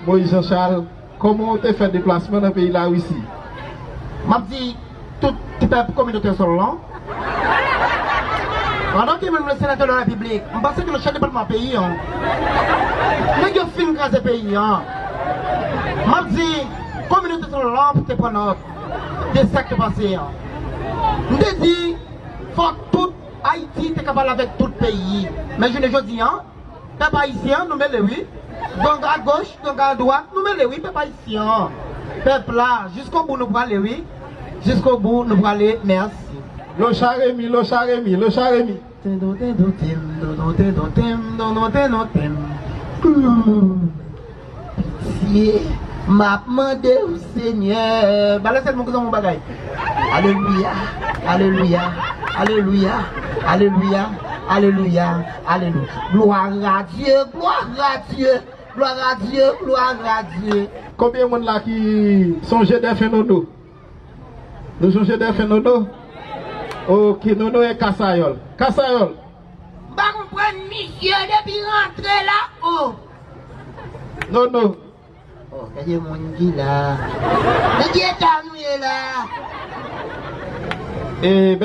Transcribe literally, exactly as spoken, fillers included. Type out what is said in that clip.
Moïse Jean Charles, kòman w te fè deplasman nan peyi Larisi? M ap di tout ti pèp kominote Solon. Pandan ke menm le senatè de la Repiblik, m panse ke nan chèf depatman peyi an, nèg yo fin kraze peyi an. M ap di, kominote Solon te pran nòt de sa k te pase an. M te di, fòk tout Ayiti te ka pale avèk tout peyi. Men jounen jodi an, pèp ayisyen an, nou mele wi. Gang a goch, gang a dwat, nou mele wi, pèp ayisyen an. Pèp la, jiskobou nou prale wi. Jiskobou nou prale, mèsi. Locha Remy, Locha Remy, Locha Remy. Tendo, tendo, tem, dodo, tendo, tem, dodo, tendo, tem. Pitye, m ap mande w, Senyè. Ba lè sèl moun ki zanmi yon bagay. Alelouya, alelouya, alelouya, alelouya, alelouya, alelouya. Gloire à Dieu, gloire à Dieu, gloire à Dieu, gloire à Dieu. Konbyen moun la ki sonje dèfen Nono? Nou sonje dèfen Nono? Ok, Nono e Kasayòl. Kasayòl. M pa konprann misye depi rantre la o. Nono. Oh, gade moun ki la. Nan ki eta nou ye la? E